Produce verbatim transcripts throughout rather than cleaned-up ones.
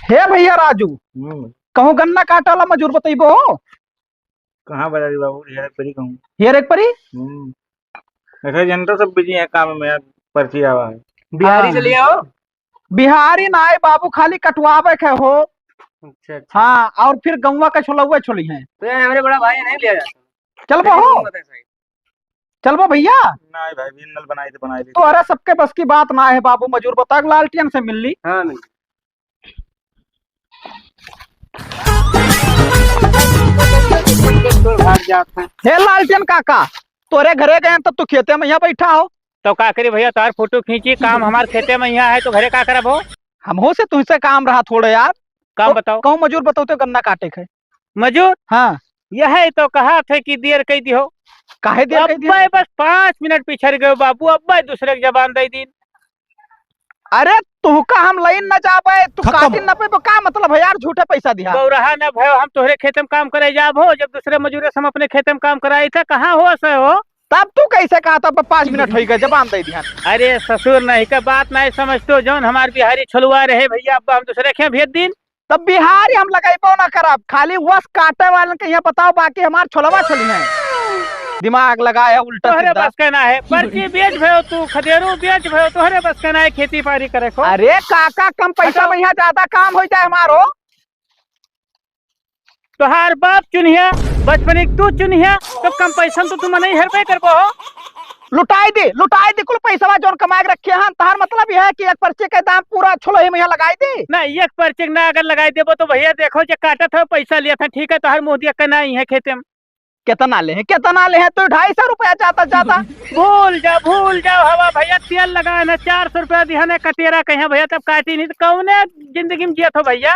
हे भैया राजू, हम्म। कहूँ गन्ना काटे वाला मजूर बतइबो हो? कहाँ बता दी बाबू, हेरे परी कहूँ। हेरे परी? हम्म। ऐसे जनता सब busy है काम में, पर्ची आवा है। बिहारी हाँ। चलिए हो। बिहारी ना आए बाबू, खाली कटवावे के हो। अच्छा, अच्छा। हाँ, और फिर गौवा का छोलौवा छोली हैं। तो यार, हमारे बड़ा भाई नहीं लिया जाता। चलबो हो? नहीं, नहीं होता है सही। चलबो भैया? नहीं भाई, बिन नल बनाई तो बनाई ली। तो अरे, सबके बस की बात ना है बाबू, मजूर बता, लालटेन से मिल ली। हाँ, मिल ली। भाग जात है। हे लालटेन काका, तोरे घरे गए तब तू खेते में यहाँ बैठा हो। तो का करी भैया, तार फोटो खींची, काम हमार खेते में यहाँ है तो घरे का करब हो? हमहू से तुझसे काम रहा थोड़े यार। काम तो बताओ। कहूँ मजूर बताओ तो गन्ना काटे के है। मजूर? हाँ। यह तो कहा थे कि देर कई दिहो। काहे देर कई दिहो? अब्बे बस पाँच मिनट पिछड़ गयो बाबू, अब्बे दूसरे के जबान दे दीन। अरे तुहका हम लइन न जाबे, तू खत्म। काटिन न पेबो, का मतलब है यार झूठे पैसा दिहा? बौरहा न भयो, हम तोहरे खेते में काम करे जाब हो, जब दूसरे मजूरे से हम अपने खेते में काम कराई था, कहाँ हो से हो? तब तू कैसे कहा था, पाँच मिनट होई गए, जबान दे दिहा। अरे ससुर, नहीं का बात नहीं समझतो, जौन हमार बिहारी छोलवा रहे भैया, अब हम दूसरे के भेज दीन। तब बिहारी हम लगाइबो ना करब, खाली वस काटे वालन के यहाँ बताओ, बाकी हमार छोलवा छोली है। दिमाग लगाए है उल्टा तोहरे सीधा। बस के ना है, पर्ची बेच भयो तू, खदेरू बेच भयो, तोहरे बस के ना है खेती बाड़ी करे को। अरे काका, कम पैसा हटो। में यहाँ ज्यादा काम हो जाए हमारो। तोहार बाप चुनिया, बचपन एक तू चुनिया, तो कम पैसा में तो तू मनई हेरबे करबो हो। लुटाई दे, लुटाई दे, कुल पैसवा जौन कमा के रखे हन। तहार मतलब यह है कि एक पर्ची के दाम पूरा छोलही में यहाँ लगाई दे? ना, एक पर्ची के ना अगर लगाई देबो तो भैया देखो जे काटत हो, पैसा लिया था, ठीक है, तोहार मुँह दिया के ना आई है खेते में। कितना ले है, कितना ले है? तो ढाई सौ रुपया जाता, जाता। भूल जा, भूल जाओ हवा भैया, तेल लगा है ना, चार सौ रुपया दिया ना, कटेरा कहे भैया, तब काटी नहीं तो कौने जिंदगी में जियत हो भैया?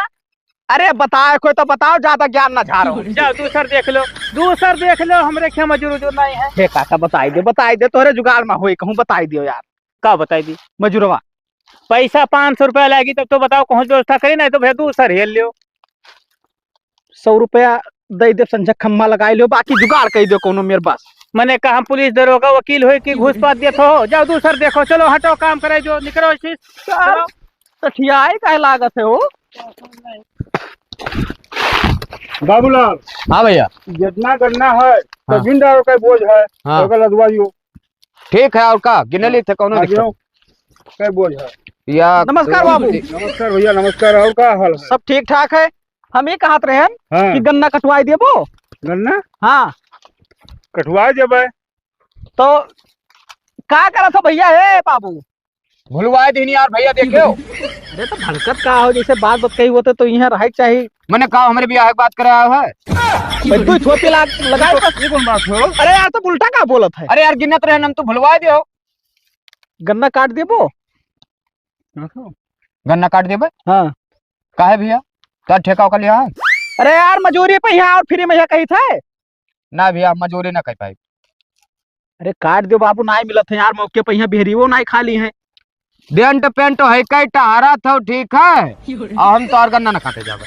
अरे बताए कोई तो बताओ, ज्यादा ज्ञान ना झारो। जाओ दूसर देख लो, दूसर देख लो, हमरे क्या मजूर उजूर नहीं है। हे काका बताई दे, बताई दे, तोहरे जुगाड़ में होई कहूँ बताई दियो यार। का बताई दी? मजूरवा। पैसा पाँच सौ रुपया लागी तब तो बताओ कहूँ व्यवस्था करी, नहीं तो भैया दूसर हेल लियो। सौ रुपया दे दे, संझा खम्मा लगाई लियो, बाकी जुगाड़ कई दियो कोनो मेर बस। मने का हम पुलिस दरोगा वकील होई कि घूस पात देत हो? जाओ दूसर देखो, चलो हटो काम करे जो, निकरो इसी। चलो। सठियाई काहे लागत है हो? बाबूलाल। हाँ भैया। जितना गन्ना है, हाँ। तो गिन डालो, का बोझ है, हाँ। ओकर लदवाइयो। ठीक है, और का? गिने ली थे, कौनो हाँ, दिक्कत? गिनो। का बोझ है? या नमस्कार बाबू। नमस्कार भैया, नमस्कार। और का हाल है? सब ठीक ठाक है। हम ये कहत रहे हैं हाँ। कि गन्ना कटवाई देबो? गन्ना? हाँ। कटवाई देबे। तो का करत हो भैया? ए बाबू, भुलवाए दीनी यार भैया, देखियो। अरे तो भड़कत का हो, जैसे बात बतकही होते तो यहाँ रहे के चाही। मने का हमरे बियाह के बात करे आयो है? भाई तू छोटी लाग, लगाए तो ये कौन बात हो? अरे यार, तुम उल्टा का बोलत है? अरे यार, गिनत रहे हम, तू भुलवाए दियो। गन्ना काट देबो? गन्ना काट देबे? हाँ। काहे भैया? तो ठेका ओका लिया है? अरे यार, मजूरी पे यहाँ और फ्री में यहाँ कही थे? ना भैया, मजूरी ना कर पाई। अरे काट दो बाबू, नाई मिलत है यार, मौके पे यहाँ बिहरीवो नाई खाली है। डेंट पेंट है कई टहरत हो, ठीक है, और हम तो और गन्ना ना काटे जाबे।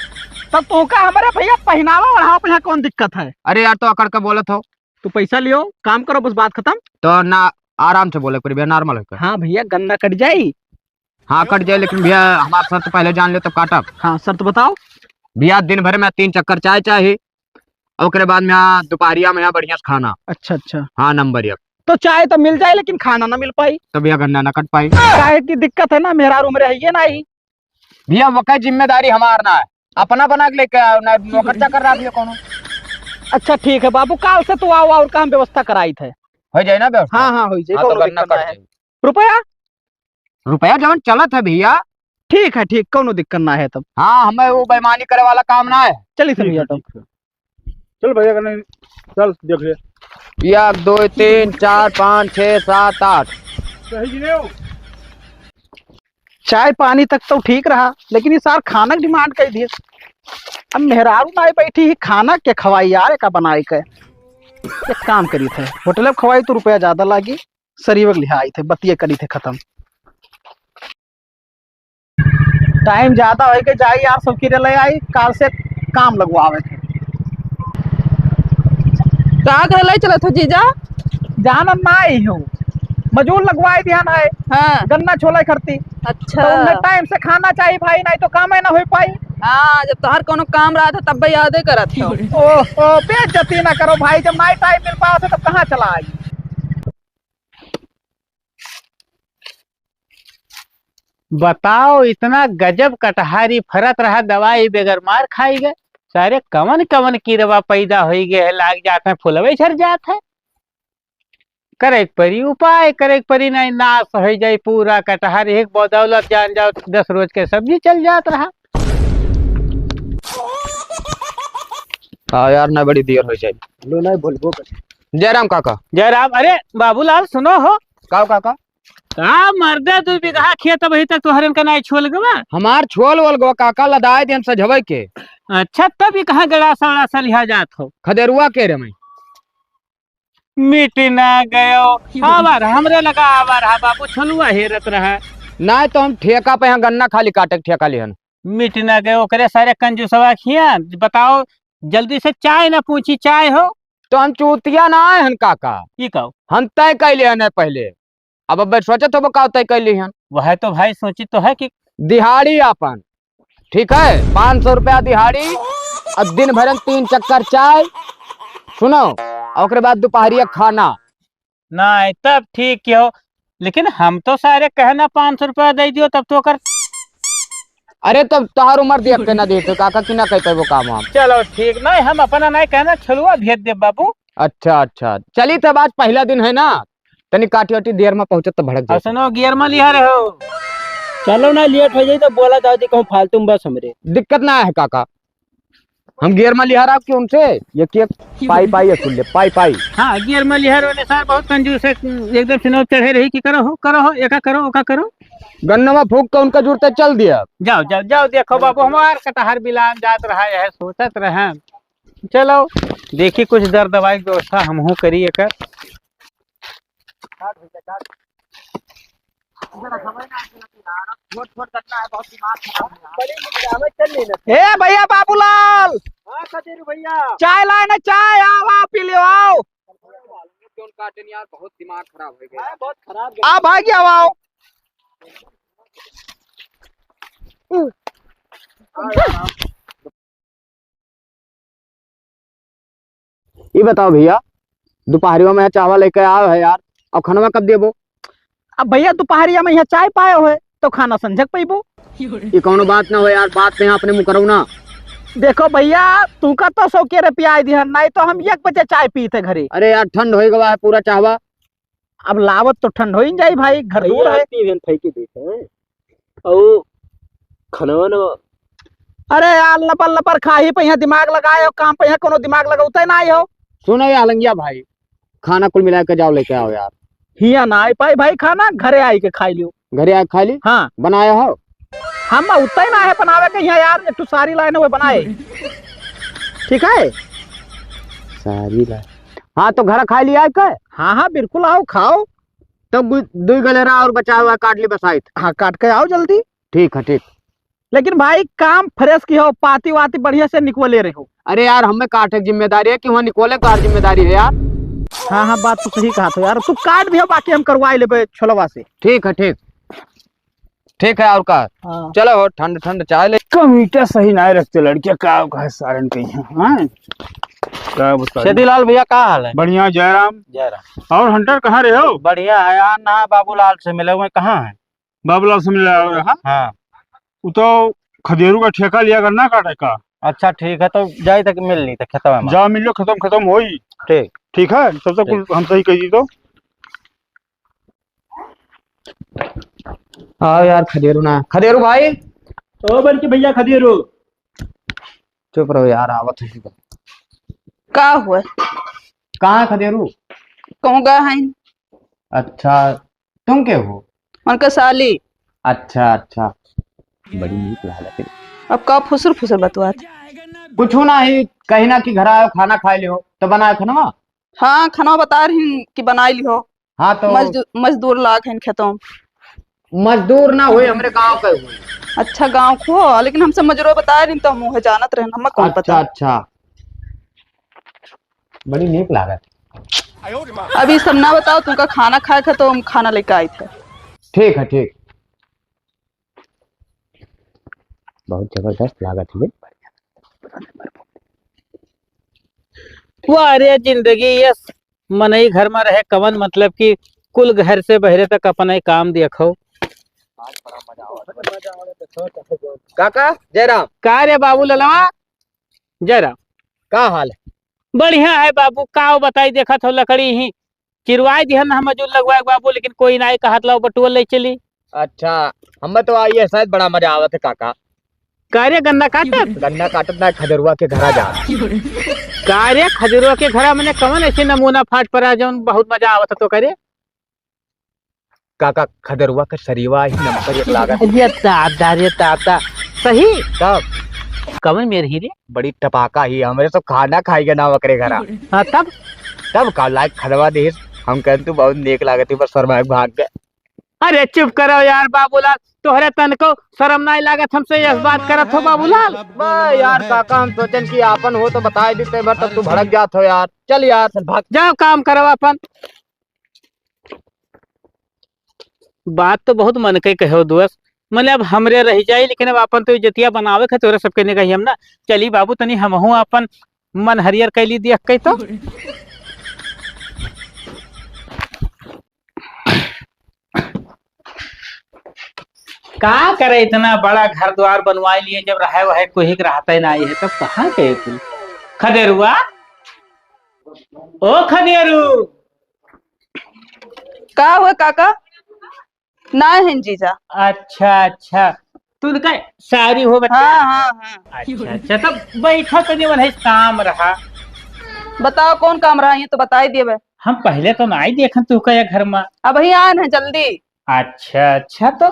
तब तोका हमारे भैया पहनावा ओढ़ावा पे यहाँ कौन दिक्कत है? अरे यार, तो अकड़ के बोलत हो। तू पैसा लियो, काम करो, बस बात खत्म। तो ना, आराम से बोले, पर भैया नॉर्मल होकर। हाँ भैया, गन्ना कट जाई। हाँ, कट जाए, लेकिन भैया, हमार शर्त पहले जान ले, तब काटब। हाँ, शर्त बताओ। भैया, दिन भर में तीन चक्कर चाय चाही, ओकरे बाद में यहाँ दोपहरिया में यहाँ बढ़िया से खाना। अच्छा, अच्छा। हाँ, नंबर एक। तो चाय तो मिल जाए, लेकिन खाना ना मिल पाई। तो भैया, गन्ना ना कट पाई। काहे की दिक्कत है ना, मेहरारू में रहिए ना ही। भैया, वका जिम्मेदारी हमार ना है, अपना बना के लेके आओ ना, नौकर चाकर रहा भैया कौनो। अच्छा, ठीक है बाबू, काल से तू आओ और काम व्यवस्था कराई थे। हो जाए ना व्यवस्था? हाँ, हाँ, हो जाए, हाँ, तो कौनो गन्ना दिक्कत ना कट है। जाए। रुपया? रुपया जवन चलत है भैया। ठीक है, ठीक, कौनो दिक्कत ना है तब। हाँ, हमें वो बेईमानी करे वाला काम ना है। चलिए सर ठीक भैया है, तब। ठीक है। चल भैया, कने चल देख ले। एक, दो, तीन, चार, पाँच, छः, सात, आठ। सही गिने हो? चाय पानी तक तो ठीक रहा, लेकिन ये सार खाना की डिमांड कर दिए। अब मेहरारू ना बैठी ही, खाना के खवाई यार, का बनाई के? एक काम करी थे, होटल में खवाई तो रुपया ज्यादा लागी, शरीर के लिहाई थे, बतिये करी थे खत्म। टाइम ज्यादा होई के जाई यार, सब किरे ले आई, काल से काम लगवावे के। का करे ले चलत हो जीजा? जानन ना आई हो, मजूर लगवाई दिहन है। हाँ। गन्ना छोले खरती। अच्छा। तो उन्हें टाइम से खाना चाहिए भाई, नहीं तो काम है ना हो पाई। हाँ, जब तोहर कोनो काम रहत है, तब यादे करत हो। ओहो, बेइज्जती ना करो भाई, जब नाई टाइम मिल पावत है, तब कहाँ चला आई? बताओ, इतना गजब कटहरी फरत रहा, दवाई बगैर मार खाई गए। सारे कवन कवन कीड़वा पैदा होई गए है, लाग जात है, फुलवे झर जात है। करे के परी उपाय, करे के परी, नहीं नाश हो जाई पूरा कटहर, एक बदौलत जान जाओ, दस रोज के सब्जी चल जात रहा। हाँ यार, ना बड़ी देर हो जाई। लो ना, बोलबो कर। जयराम काका। जयराम, अरे बाबूलाल, सुनो हो। का हो काका? का मर्दे, दू बीघा खेत अबही तक तोहरन का नाई छोल गवा? हमार छोल वोल गवा काका, लदाए देन सजवई के। अच्छा, तब ई कहाँ गड़ासा उड़ासा लिहा जात हो? खदेरुआ के रे मैं। मिट ना गयो। आवा रहा, हमरे लगा आवा रहा बाबू, छोलुआ हेरत रहा। नाई तो हम ठेका पे यहाँ गन्ना खाली काटे के ठेका लिहन। मिट ना गयो, ओकरे सारे कंजूसवा खिया। बताओ, जल्दी से चाय ना पूछी, चाय हो? तो हम चूतिया ना आए हन काका। ई कहो? हम तय कैले हन पहले। अब, अब सोचत होबो का तय कैले हन। वह तो भाई सोची तो है कि दिहाड़ी आपन, ठीक है, पाँच सौ रुपया दिहाड़ी, और दिन भरन तीन चक्कर चाय, सुनो, और ओकरे बाद दोपहरिया खाना। नहीं, तब ठीक हो, लेकिन हम तो सारे कहना पाँच सौ रुपया दे दियो, तब तो कर। अरे, तब तोहार उम्र देख के ना देते काका, कि ना कह पाबो काम हम। चलो ठीक, नहीं, हम अपना नहीं कहना, छोलुआ भेज दे बाबू। अच्छा, अच्छा, चली तब, आज पहला दिन है ना, तनी काटी वाटी देर में पहुँचत तो भड़क और जाए। सुनो, गियर में लिहा रहे हो। चलो ना, लेट हो जाई तो बोला जाओ जी, कहूँ फालतू में बस हमरे। दिक्कत ना है काका, हम गियर में लिहा रहा कि उनसे, ये कि एक पाई पाई है, सुन ले, पाई पाई। हाँ, गियर में लिहा रहे सार, बहुत कंजूस है, एकदम से नौ चढ़े रही कि करो हो, करो हो, एका करो, ओका करो। गन्नवा फूक के उनका जुड़ते चल दिया। जाओ, जाओ, जाओ, देखो बाबू, हमार कटहर बिलान जात रहा है, सोचत रहे। चलो, देखी कुछ दर दवाई के व्यवस्था हमहू करी एकर। ए भैया बाबूलाल, हाँ, खदेरू भैया। चाय लाए ना, चाय, आओ, आओ, पी लियो, आओ। कौन काटन यार, बहुत दिमाग खराब हो गया। हाँ, बहुत खराब। आ भाई, आओ, आओ। ई बताओ भैया, दोपहरिया में चावल लेके आवे है यार, अब खनवा कब देबो? अब भैया, दोपहरिया में यहाँ चाय पाए होए, तो खाना संझक पैबो। ई कौनो बात ना हो यार, बात पे यहाँ अपने मुकरऊ ना। देखो भैया, तू का तो सौ के रुपया आई दिहन, नहीं तो हम एक बजे चाय पीते घरे। अरे यार, ठंड होई गवा है पूरा चाहवा। अब लावत तो ठंड होई जाई भाई, घर दूर भैया, है। आती बहन फेंकी देते हैं। और खनवा न अरे यार, लपर लपर खाही पे यहाँ दिमाग लगाए हो, काम पे यहाँ कोनो दिमाग लगौते ना आई हो। सुनो यार लंगिया भाई, खाना कुल मिला के जाओ, लेके आओ यार। हियाँ ना आई पाई भाई खाना, घरे आई के खाई लियो। घरे आके खाई ली? हाँ। बनाया हो? हम उतना ही ना है बनावे के यहाँ यार, एक ठो सारी लाइन हुए बनाए। ठीक है? सारी लाइन। हाँ, तो घर खाई लिया के? हाँ, हाँ, बिल्कुल आओ, खाओ। तो गु-, दुई गलेरा और बचा हुआ, काट ली बसाइत। हाँ, काट के आओ जल्दी। ठीक है, ठीक। लेकिन भाई, काम fresh की हो, पाती वाती बढ़िया से निकले रहो। अरे यार, हमें काटे की जिम्मेदारी है कि वहाँ निकले, कार जिम्मेदारी है यार। हाँ, हाँ, बात तो सही कहा तो यार, तू काट दियो, बाकी हम करवाए लेबे छोलवा से। ठीक है, ठीक, ठीक है, और का? हाँ। चलो हो, ठंड ठंड चाय ले। कमीटा सही ना रखते लड़किया, का कहे सारन कहीं, हाँ? का बता? शेदीलाल भैया, का हाल है? बढ़िया, जयराम। जयराम। और हंटर कहाँ रहे हो? बढ़िया है यार, ना बाबूलाल से मिले हुए, कहाँ है? बाबूलाल से मिले रहा? हाँ। उ तो खदेरू का ठेका लिया कर ना काटे का। अच्छा, ठीक है, तो जाई तक मिल ली तो खेतवा में। जा मिल लो, खत्म, खत्म होई। ठीक। ठीक है, तब तक ठीक। कुल हम सही कह दी तो। आओ यार, खदेरू ना, खदेरू भाई। ओ बड़के भैया, खदेरू। चुप रहो यार, आवत है। का हुआ? कहाँ है खदेरू? कहूँ गए हैं। अच्छा, तुम के हो? उनका साली। अच्छा, अच्छा, बड़ी नीक लागत है। अब का फुसुर फुसुर बतुआत? कुछ ना ही, कहीं ना कि घर आयो, खाना खाए लियो, तो बनाए खाना? हाँ, खाना बता रही कि बनाए लियो। हाँ, तो मजदू-, मजदूर लाग हैं खेतों। मजदूर ना हुए, हमरे गांव के हुए। अच्छा, गांव को, लेकिन हमसे मजदूर बता रही तो हम उहे जानत रहन, हमें कौन अच्छा, पता। अच्छा, बड़ी नीक लागत। अभी सब ना बताओ, तुमका खाना खाए का तो हम खाना लेके आई थे। ठीक है, ठीक। बहुत जबरदस्त लागत है। वाह रे जिंदगी, ये मनई घर में रहे कवन मतलब कि कुल घर से बहरे तक अपने काम देखो। काका, जय राम। का रे बाबू ललवा? जय राम। का हाल है? बढ़िया है बाबू, का बताई, देखत हो लकड़ी ही चिरवाई दिहन हम मजूर लगवाए बाबू, लेकिन कोई नाई कहत लाओ बटुआ ले चली। अच्छा, हमें तो आई है शायद बड़ा मजा आवत है काका। का रे गन्ना काटत? गन्ना काटत ना, खजरुआ के घरा जा। का रे खजरुआ के घरा मने कवन ऐसे नमूना फाट परा जौन बहुत मजा आवत है तो करे? काका, खदरुआ के सरीवा ही नंबर एक लागत। अरे दादा, रे दादा, सही? तब? कवन मेर ही रे? बड़ी टपाका ही, हमरे तो खाना खाई के ना ओकरे घरा। हाँ, तब? तब का लायक खदवा देहिस, हम कहन तू बहुत नेक लागत ही, बस शर्मा के भाग गए। अरे चुप करो यार बाबूलाल, तोहरे तनको शर्म नाई लागत हमसे यस बात करत हो बाबूलाल? बा यार काका, हम सोचन कि आपन हो तो बताई देते, भर तब तू भड़क जात हो यार। चल यार, चल भाग। जाओ काम करो अपन। बात तो बहुत मन के कहो दोस्त, मने अब हमरे रह जाई, लेकिन अब आपन तो इज्जतिया बनावे खातिर तोरे सबके निगाही हम ना। चली बाबू, तनी हमहू आपन मन हरियर कैली देख के तो। का करे, इतना बड़ा घर द्वार बनवाए लिए, जब रहे वहे कोई के रहते ना आई है, तब कहाँ गए तू? खदेरुआ, ओ खदेरू। का हुआ काका? ना है जीजा। अच्छा, अच्छा, तू का सारी हो बच्चा? हाँ, हाँ, हाँ। अच्छा, अच्छा, तब बैठा तो नहीं, वही काम रहा। बताओ कौन काम रहा, ये तो बताई दिए बे। हम पहले तो नाई देखन तू का ये घर में। अबहीं आन है जल्दी। अच्छा, अच्छा, तो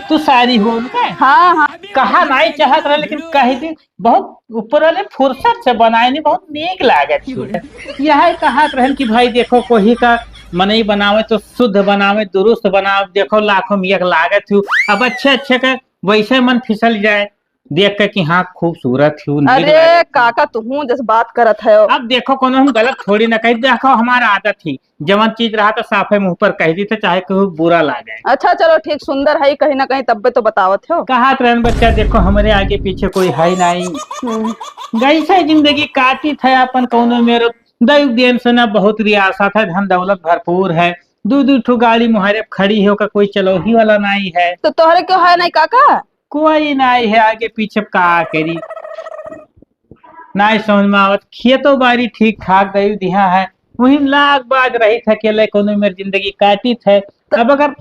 तू सारी हो उनका? हाँ, हाँ। कहा नाई चाहत रहे, लेकिन कह दी, बहुत ऊपर वाले फुर्सत से बनाए नहीं, बहुत नीक लागत है। यह कहत रहन कि भाई देखो, कोही का मनई बनावे तो शुद्ध बनावे, दुरुस्त बनावे, देखो लाखों में एक लागत हूँ। अब अच्छे अच्छे का वैसे मन फिसल जाए देख के कि हाँ, खूबसूरत हूँ, नीक अरे लागत हूँ। काका, तुहूँ जस बात करत है। अब देखो, कोनो हम गलत थोड़ी ना कही, देखो हमारा आदत ही, जवन चीज रहा तो साफे मुंह पर कह दी थे, चाहे केहू बुरा लागे। अच्छा चलो ठीक, सुंदर है कहीं ना कहीं, तब्बे तो बतावत हो। कहात रहन बच्चा, देखो हमरे आगे पीछे कोई है नहीं। हम्म। गई से जिंदगी काटी थे अपन कौनो मेरो, दैव देन से ना बहुत रियासत है, धन दौलत भरपूर है, दू दू ठो गाड़ी मुहारे खड़ी है, ओका कोई चलौही वाला नहीं है। तो तोहरे क्यों है नहीं काका? कोई नाई है, आगे पीछे का करी, नाई समझ में आवत। खेतो बारी ठीक ठाक दई दिहा है, वही लाग बाग रही थे, अकेले कोनो मेर जिंदगी काटी थे। अब अगर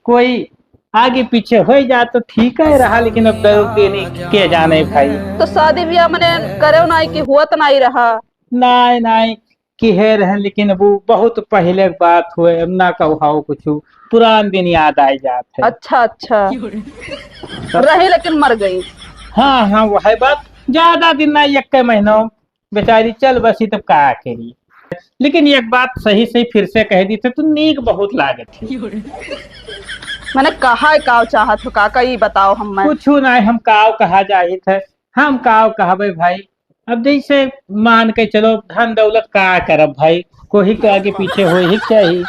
कोई आगे पीछे हो जात तो ठीक है रहा, लेकिन अब दई देनी के जाने भाई। तो शादी ब्याह मने करे नाई कि हुआ तो नाई रहा? नाई, नाई, किहे रहन, लेकिन अब उ बहुत पहिले के बात हुए, अब ना कहू कुछ, पुरान दिन याद आ जात है। अच्छा, अच्छा। रही लेकिन मर गई। हाँ, हाँ, वह है बात, ज्यादा दिन ना, एक महीना बेचारी चल बसी, तब का करी। लेकिन एक बात सही सही फिर से कह दी थे, तू नीक बहुत लागत है। मैंने कहा है, काव चाहत हो काका, ई बताओ हम। कुछ ना, हम काव कहा जाहित है, हम काव कहबे भाई। अब जैसे मान के चलो, धन दौलत का करब भाई, कोही के आगे पीछे हो ही चाहिए।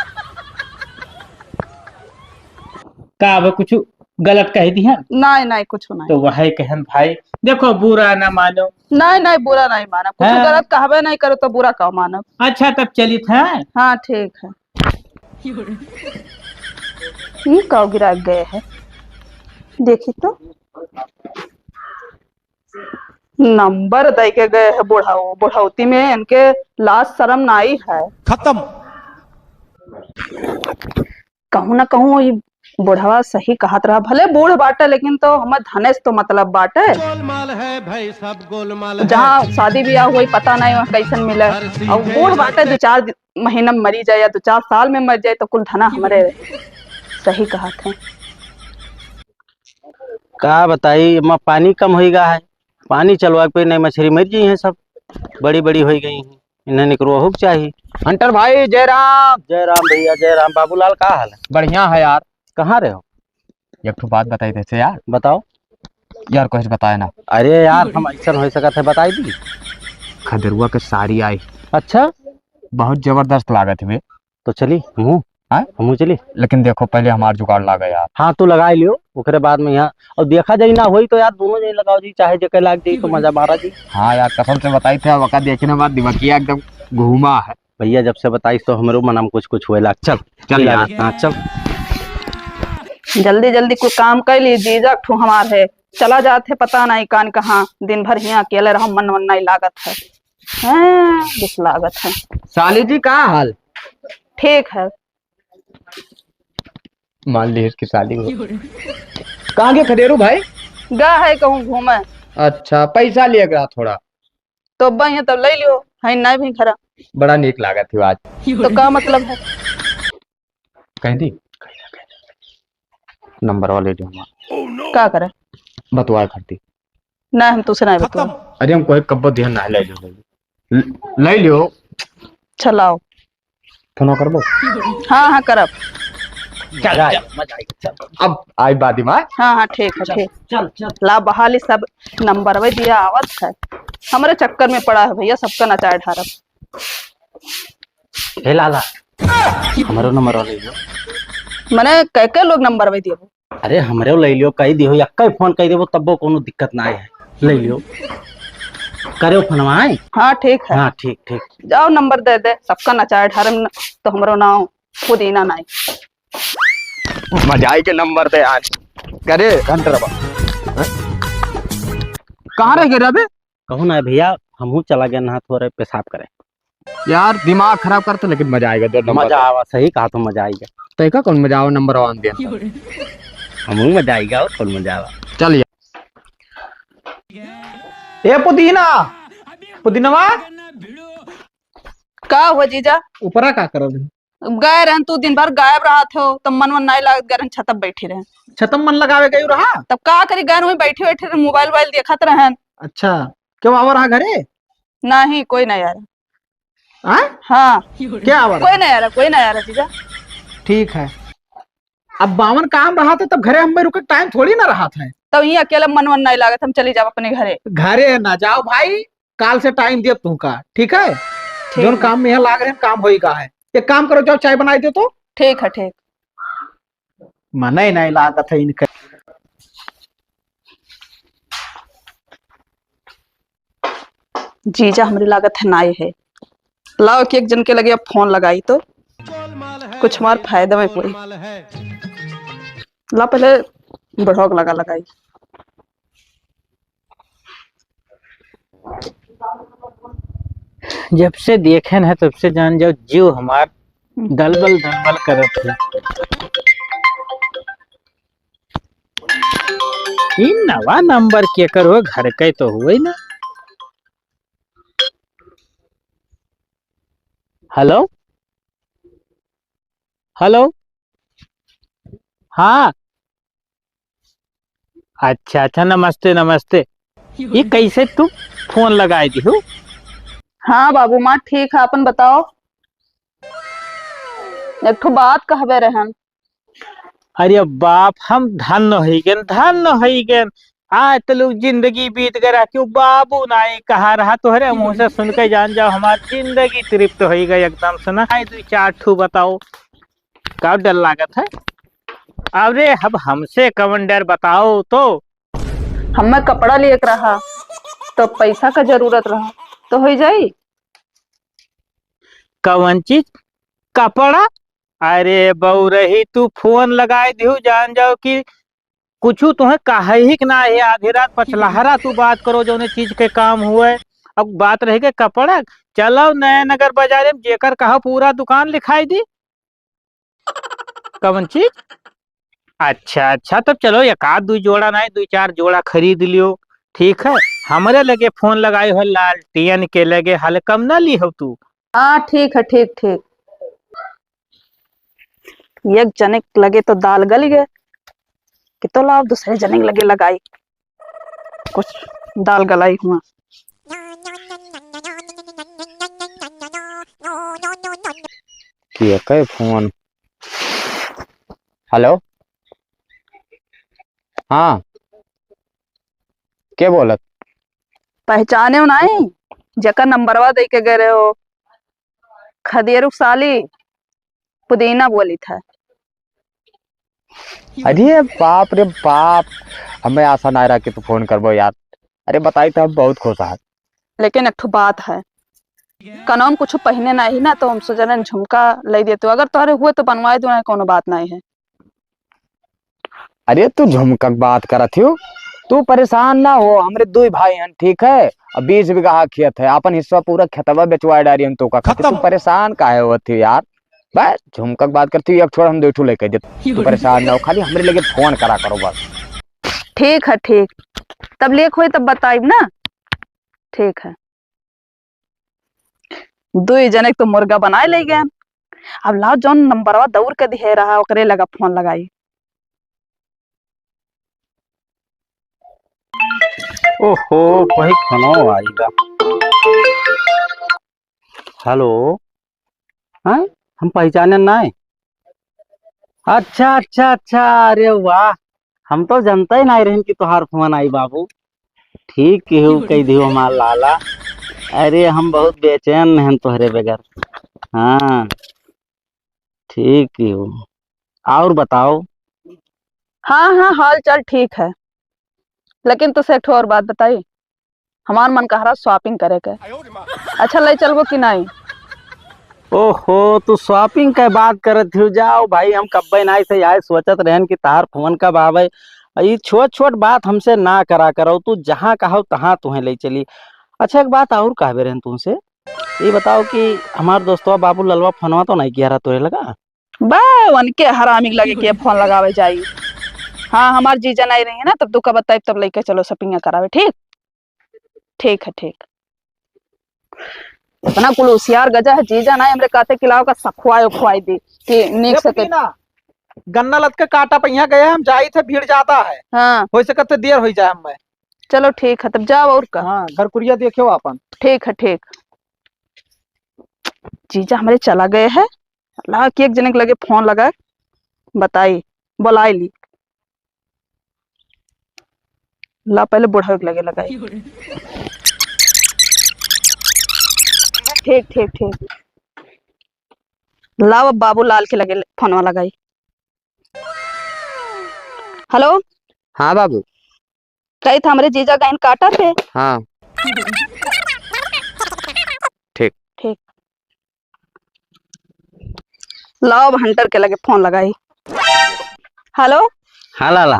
का अब कुछ गलत कह दिहन? नहीं, नहीं, कुछ नहीं। तो वह कहन भाई, देखो बुरा ना मानो। नहीं, नहीं, बुरा नहीं माना, कुछ हाँ। गलत कहबे नहीं करो तो बुरा का मानब? अच्छा, तब चलित है। हाँ, ठीक है। हम्म, काव गिरा गए है, देखी तो। नंबर दे के गए है बुढ़ाऊ, बुढ़ौती में इनके लाज शर्म नाई है। खत्म। कहूँ ना कहूँ ई बुढ़वा सही कहत रहा, भले बूढ़ बाटे लेकिन तो हमर धनेश तो मतलब बाटे। गोलमाल है भाई, सब गोलमाल है। जहाँ शादी ब्याह हुई पता नहीं वहाँ कैसन मिले। अब बूढ़ बाटे, दो चार दि-, महीना में मरी जाए या दो चार साल में मर जाए तो कुल धना हमरे रहे। सही कहत है। का बताई, एमा पानी कम होई गा है, पानी चलवा के नहीं मछरी मर गई हैं सब, बड़ी बड़ी होई गई हैं, इन्हें निकरवाहू के चाही। हंटर भाई, जय राम। जय राम भैया, जय राम। बाबूलाल, का हाल है? बढ़िया है यार। कहाँ रहे हो? एक ठो बात बताई देते यार। बताओ। यार, कुछ बताए ना। अरे यार, हम ऐसा हो सकत है, बताई दी। खदरुआ के सारी आई। अच्छा? बहुत जबरदस्त लागत है। तो चली, हूँ। हाँ? हमहूँ चली। लेकिन देखो, पहले हमार जुगाड़ लागे यार। हाँ, तू लगाए लियो, ओकरे बाद में यहाँ, और देखा जाई ना होई तो यार, दोनों जने लगाओ जी, चाहे जेके लाग जाई तो मजा मारा जी। हाँ यार, कसम से बताई थे, अब ओका देखे ना, हमार दिमागिया एकदम घूमा है। भैया, जब से बताइस तो हमरो मना में कुछ कुछ होए लाग। चल, चल चल यार। यार। हाँ, चल। जल्दी जल्दी कुल काम कर ली, जीजा ठू हमार है, चला जात है पता नहीं कान कहाँ, दिन भर हियाँ अकेले रहो, मन मन नहीं लागत है। हैं, दुख लागत है। साली जी, का हाल? ठीक है। मान ली इसकी साली हो। कहाँ गए खदेरू भाई? गा है कहूँ घूमे। अच्छा, पैसा लिए गया थोड़ा। तो अब्बा यहाँ तब ले लियो, है नहीं भी खरा। बड़ा नीक लागत है आज। तो का मतलब है? कह दी? नंबर वाले जो हमार। का करे? बतवा करती। ना, हम तुसे ना बतवा। अरे, हम कोई कब्बो ध्यान ना ले लियो, ले लियो। ले लियो। चलाओ। फोन करबो? हाँ, हाँ, करब। चल, चल, मजा आई, चल। अब आई बात दिमाग। हाँ, हाँ, ठीक है, चल, ठीक। चल, चल। ला बहाली सब नंबरवे दिया आवत है। हमरे चक्कर में पड़ा है भैया, सबका नचाए ढारब। हे लाला, हमरो नंबर ले लियो। मने कै कै लोग नंबरवे दियो? अरे, हमरे ले लियो, कही दियो, यक्का ही फोन कही देबो, तब्बो कोनो दिक्कत ना है, ले लियो। करेओ फोनवा, आए? हाँ, ठीक है। हाँ, ठीक, ठीक। जाओ, नंबर दे दे, सबका नचाए ढारे में न-, तो हमरो नाव पुदीना नाई। मजा आई के नंबर दे आज। करे घंटरवा। कहाँ रह गए रे अबे? कहूँ ना भैया, हमहूँ चला गया नहा थोड़े पेशाब करे। यार, दिमाग खराब करते, लेकिन मजा आएगा, दो नंबर मजा का। आवा, सही कहा तो मजा आएगा। तय का कौन मजा आवा, नंबर वन दिया। हमहूँ मजा आएगा, और कौन मजा आवा। चल यार। ए पुदीना, पुदीनवा। का हुआ जीजा? ऊपरा का कर रही? गए रहन, तू दिन भर गायब रहत हो, तब मन वन नहीं लागत, गए रहन छतप बैठी रहन। छतम मन लगावे गई रहा? तब का करी, गए वहीं बैठे बैठे रहन, मोबाइल वोबाइल देखत रहन। अच्छा, क्यों आवा रहा घरे? नहीं, कोई नहीं आ रहा। हाँ? हाँ। क्या आवा रहा? कोई नहीं आ रहा, कोई नहीं आ रहा जीजा। ठीक है, अब बावन काम रहा था तब घरे हम रुके टाइम थोड़ी ना रहा था। तब यहीं अकेले मन वन नहीं लागत, हम चली जाब अपने घरे। घरे ना जाओ भाई, काल से टाइम दिया तुमका, ठीक है? ठीक जोन है। काम में यहाँ लाग रहे हैं, काम होई का है। एक काम करो, जाओ चाय बनाई दे तो। ठीक है, ठीक। मने नहीं लागत है इनके। जीजा हमरी लागत है नाई है। लाओ कि एक जन के लगे अब फोन लगाई तो कुछ हमार फायदा में पड़ी। ला पहले बढ़ोक लगा लगाई। जब से देखेन है तब से जान जाओ जीव हमार दलबल दलबल करत है। ई नवा नंबर केकर हो, घर के तो हुए ना। हेलो, हेलो, हाँ, अच्छा, अच्छा, नमस्ते, नमस्ते। ये कैसे तू फोन लगाई दिहू? हाँ बाबू माँ, ठीक है, अपन बताओ। एक ठो बात कहबे रहन। अरे बाप, हम धन्य होई गेन, धन्य होई गेन। आज तो लोग जिंदगी बीत गए रहा, क्यों बाबू नाई कहा रहा, तोहरे मुंह से सुन के जान जाओ, हमार जिंदगी तृप्त होई गई एकदम से ना। आई दो चार ठू बताओ, का डर लागत है? अरे अब हमसे कवन डर बताओ तो। हमें कपड़ा लिए के रहा, तो पैसा का जरूरत रहा, तो हो जाई। कवन चीज? कपड़ा? अरे बउरही, तू फोन लगाए दिहू, जान जाओ कि कुछु तुहे काहे ही के ना है, आधी रात पछलहरा तू बात करो, जौने चीज के काम हुए। अब बात रह के कपड़ा, चलो नया नगर बाजारे में, जेकर कहा पूरा दुकान लिखाई दी। कवन चीज? अच्छा, अच्छा, तब चलो एक आध दुई जोड़ा नाई, दुई चार जोड़ा खरीद लियो, ठीक है? हमरे लगे फोन लगाई हो, लालटेन के लगे हलकम ना ली हो तू। हाँ, ठीक है, ठीक, ठीक। एक जने के लगे तो दाल गल गए, कि तो लाओ दूसरे जने के लगे लगाई, कुछ दाल गलाई हुआ। किया कहे फोन? हेलो, हाँ, के बोलत? पहचाने हो नाई, जेकर नंबरवा दे के गए रहे हो, खदेरू साली। पुदीना बोलित है। अरे बाप रे बाप, हमें आशा नाहीं रहा कि तू फोन करबो यार। अरे बताई तो हम बहुत खुश हैं। लेकिन एक ठो बात है, कनवा में कुछ पहिने नाहीं ना, तो हम सोचन झुमका लइ देतू। अगर तोहरे हुए तो बनवाए दू, नाहीं कौनो बात नाहीं है। अरे तू झुमका क बात करत हियो, तू परेशान ना हो, हमरे दुइ भाई हन, ठीक है, अब बीस बीघा खेत है, आपन हिस्सा पूरा खेतवा बेचवाए डारी हन, तो का खातिर तू खत्म। परेशान काहे होत हियो यार? बस झुमका क बात करत हियो, एक छोड़ हम दुइ ठो लेके देत, तू परेशान ना हो, खाली हमरे लगे फोन करा करो बस। ठीक है, ठीक, तब लेक होई तब बताइब ना। ठीक है। दुई जने के तो मुर्गा बनाए ले गए। अब लाओ, जौन नंबरवा दौड़ के दिहे रहा, ओकरे लगा फोन लगाई। ओहो, कोई फोनो आई बा। हेलो, हैं? हम पहचाने नाहीं। अच्छा, अच्छा, अच्छा, अरे वाह, हम तो जनते ही नाहीं रहन कि तोहार फोन आई बाबू। ठीक केहू कह दियो हमार लाला। अरे हम बहुत बेचैन हन तोहरे बगैर। हाँ, ठीक केहू। और बताओ। हाँ, हाँ, हाल चाल ठीक है, लेकिन तुसे एक ठो और बात बताई, हमार मन कह रहा shopping करे के। अच्छा, ले चलबो कि नाहीं? ओहो, तू shopping के बात करत हियो? जाओ भाई, हम कब्बे नाहीं से आए सोचत रहन कि तहार फोन कब आवे। ई छोट छोट बात हमसे ना करा करो, तू जहाँ कहो तहाँ तुहें ले चली। अच्छा, एक बात और कहबे रहन तुमसे, ये बताओ कि हमार दोस्तवा बाबू ललवा फोनवा तो नाहीं किया रहा तोरे लगा? बे, उनके हरामी के लगे के फोन लगावे जाई? हाँ, हमार जीजा नाहीं रही है ना, तब तू का बताई, तब लेके चलो shopping करावे, ठीक? ठीक है, ठीक। इतना कुल होशियार गजा है, जीजा ना हमरे कहते कि लाओ का सखुआई उखुआई दी कि नीक ए से के- पुदीना, गन्ना लद के काटा पहिया गए, हम जाई थे, भीड़ ज्यादा है। हाँ। हो सकत है देर हो जाए हमें। चलो ठीक है, तब जाओ और का। हाँ, घर कुरिया देखियो आपन। ठीक है, ठीक। जीजा हमरे चला गए है, ला कि एक जने के लगे फोन लगा, बताई, बुलाई ली। ला, पहले बुढ़ऊ के लगे लगाई। ठीक, ठीक, ठीक। लाओ, अब बाबूलाल के लगे फोनवा लगाई। हेलो। हाँ बाबू। कही था हमरे जीजा गइन काटा पे। हाँ। ठीक। ठीक। लाओ, अब हंटर के लगे फोन लगाई। हेलो। हाँ लाला।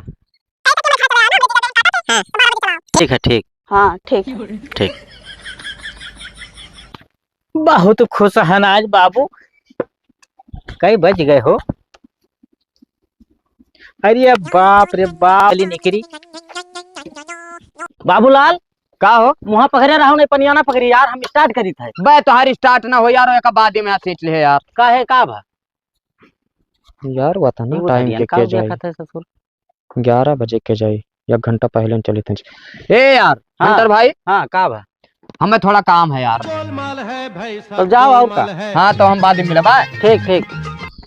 ठीक है, ठीक। हाँ, ठीक। ठीक। बहुत खुश हन आज बाबू। कई बज गए हो? अरे बाप रे बाप, चली निकरी। बाबूलाल, का हो? मुँहा पकड़े रहो, नहीं पनिया ना पकड़ी यार, हम start करी थे। बे, तोहार start ना हो यार, एक बाद में सीट ले यार। का है, का भा? यार, बता ना, वो time घड़ियन के का के जाई? देखत है ससुर? ग्यारह बजे के जाई, एक घंटा पहले न चली थे। ए यार, हाँ। हंटर भाई। हाँ, का भा? हमें थोड़ा काम है यार। तो जाओ, और का? हाँ, तो हम बाद में मिलब, bye। ठीक, ठीक।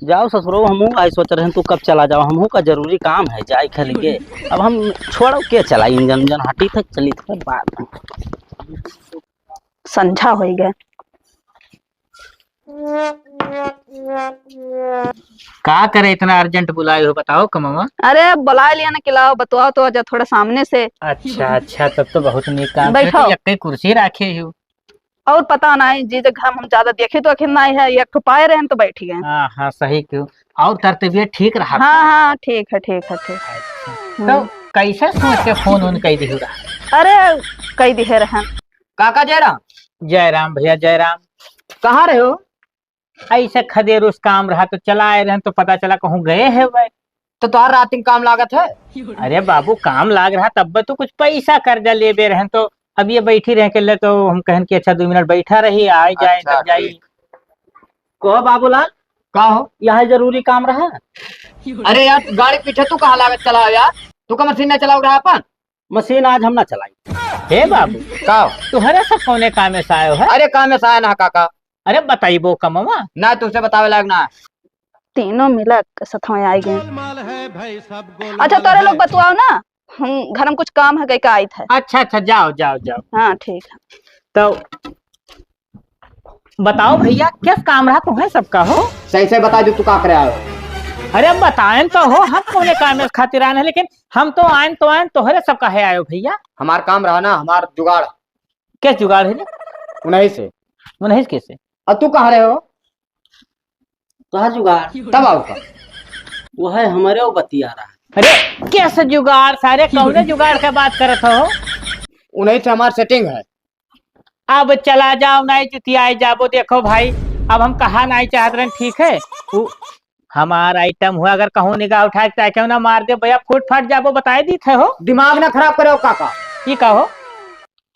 जाओ ससुरो, हमहू आई सोच रहे हैं, तू कब चला जाओ, हमहू का जरूरी काम है, जाए खाली के। अब हम छोड़ो के चला, इंजन, इंजन हटी थे, चली थे, बात। संझा होई गए। का करे इतना urgent बुलाए हो, बताओ कमवा? अरे, बुलाए लिया ना कि लाओ, बतवाओ तो आजा थोड़ा सामने से। अच्छा, अच्छा, तब तो बहुत नीक काम बैठो। करके यक्के कुर्सी राखे हो। और पता नहीं, जी, जे घर में हम ज्यादा देखे तो आखिर नहीं है, एक ठो पाए रहे तो बैठ गए। हाँ, हाँ, सही क्यों। और तर तबियत ठीक रहा? हाँ, हाँ, ठीक है, ठीक है, ठीक। अच्छा, हम्म। तो कैसे सोच के फोन उन कई दिहु रहा? अरे, कई दिहे रहन। काका जयराम। जयराम भैया, जयराम। कहाँ रहे हो? ऐसे खदेरुस काम रहा तो चला आए रहन, तो पता चला कहूँ गए है वह। तो तोहार रात दिन काम लागत है? अरे बाबू, काम लाग रहा तब तो कुछ पैसा कर्जा लेबे रहन, तो अब ये बैठी रह के ले, तो हम कहन कि अच्छा, दो मिनट बैठा रही, आए जाए, अच्छा, तब जाई। ठीक। कहो बाबूलाल, का हो? यहाँ जरूरी काम रहा? अरे यार, गाड़ी पीछे तू कहाँ लागत चलाओ यार, तू का मशीन ना चलाओ रहा अपन? मशीन आज हम ना चलाई। हे बाबू, का हो? तुहरे सब कौने कामे से आयो है? अरे कामे से आया ना काका। अरे बताइबो कमवा। ना, तुमसे बतावे लायक ना। तीनों मिला के सथवा आई गए। अच्छा, तोरे लोग बतुआओ ना, हम घर में कुछ काम है, कह के आई थे। अच्छा, अच्छा, जाओ, जाओ, जाओ। हाँ, ठीक है। तो, बताओ भइया, किस काम रहा तुम्हें सबका हो? सही से बता दो, तू का करे आयो? अरे बताएन तो हो, हम कौने काम खातिर आएन है, लेकिन हम तो आएन तो आएन तोहरे सबका है आयो भइया। हमार काम रहा ना, हमार जुगाड़। किस जुगाड़ है रे? उन्हीं से। उन्हीं से कैसे? और तू कहाँ रहे हो? कहाँ जुगाड़? तब आओ का? वो है हमारे वो बतिया रहा। अरे कैसे जुगाड़ सारे, कौने जुगाड़ का बात करत हो? उन्हीं से हमार setting है। अब चला जाओ, नाई जुतियाई जाबो। देखो भाई, अब हम कहा नाई चाहत रहन, ठीक है, उ हमार item हुआ, अगर कहूँ निगाह उठा के चाहे क्यों ना मार दे भइया, फूट फाट जाबो, बताए दीत है हो। दिमाग ना खराब करो काका। ई का हो?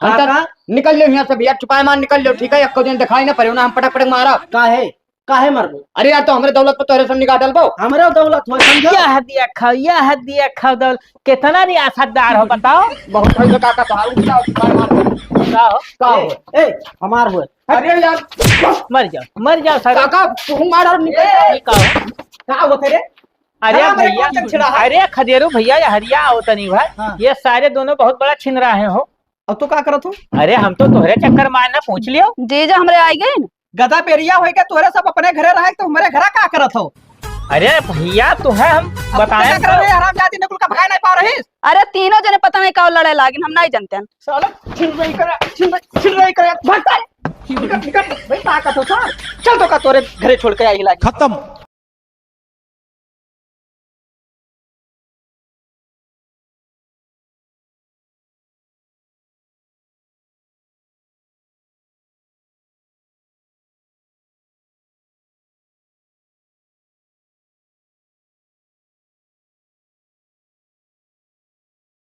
हम तो काका? निकल लो यहाँ से भइया, चुपाए मार निकल लो, ठीक है? एक्को दिन दिखाई ना पड़े ना, हम पटक पटक मारा। काहे? काहे मरबो? अरे यार, तो हमरे दौलत पर तोहरे सब निगाह डलबो। हमरे दौलत हो, समझो? यह दिया खाओ, यह दिया खाओ दौलत। कितना रियासतदार हो बताओ? बहुत भाई का, का, का, उठ जाओ, मार, मार। का हो? का हो? ए, ए, हमार हो। अरे यार। मर जाओ, मर जाओ सारे। काका, तू मार और निकल जाओ। ये का हो? का होते रे? अरे हाँ, मेरे भइया, को छिड़ा है। अरे खदेरू भइया, ये हरिया आओ तनी भाई। हाँ। ये सारे दोनों बहुत बड़ा छिनरा है हो। अब तू का करत हो? अरे हम तो तोहरे चक्कर मारना पूछ लियो। जीजा हमरे आई गए न। गधा पेरिया होई के तोहरे सब अपने घरे रहे तो हमरे घरा का करत हो? अरे भइया, तोहे हम अब बताएं का तो। करे हरामजादी ने कुल का भगाए नहीं पा रही। अरे तीनों जने पता नहीं का लड़े लागिन, हम नहीं जानते हैं। साला छिन रही करे, छिन रही, छिन रही करे, भाग साले। निकल, निकल, भाई, ताकत हो सार। चल तो का तोरे घरे छोड़ के आई लागी। खत्म।